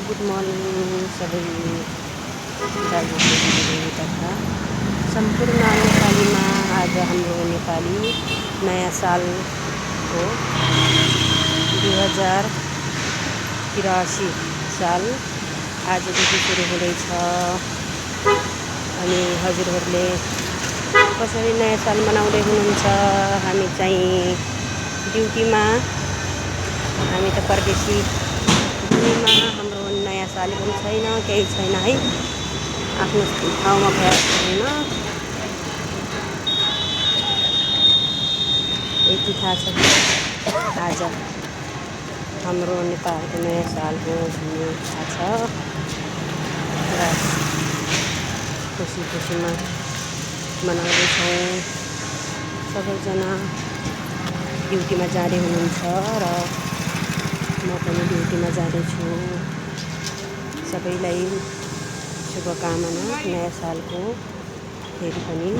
Good morning सबै दाजुभाइ तथा सम्पूर्ण नेपालीमा। आज हाम्रो नेपाली नयाँ साल हो 2083 साल आजदेखि सुरु हुँदैछ। अनि हजुरहरूले कसरी नयाँ साल मनाउँदै हुनुहुन्छ? हामी चाहिँ ड्युटीमा, हामी त परदेशी भूमिमा, हाम्रो नयाँ साल पनि छैन, केही छैन है, आफ्नो ठाउँमा भएर छैन। यति थाहा छ कि आज हाम्रो नेपालको नयाँ साल हो भन्ने थाहा छ र खुसीमा मनाउँदैछौँ। सबैजना ड्युटीमा जाँदै हुनुहुन्छ र म पनि ड्युटीमा जाँदैछु। सबैलाई शुभकामना नयाँ सालको फेरि पनि।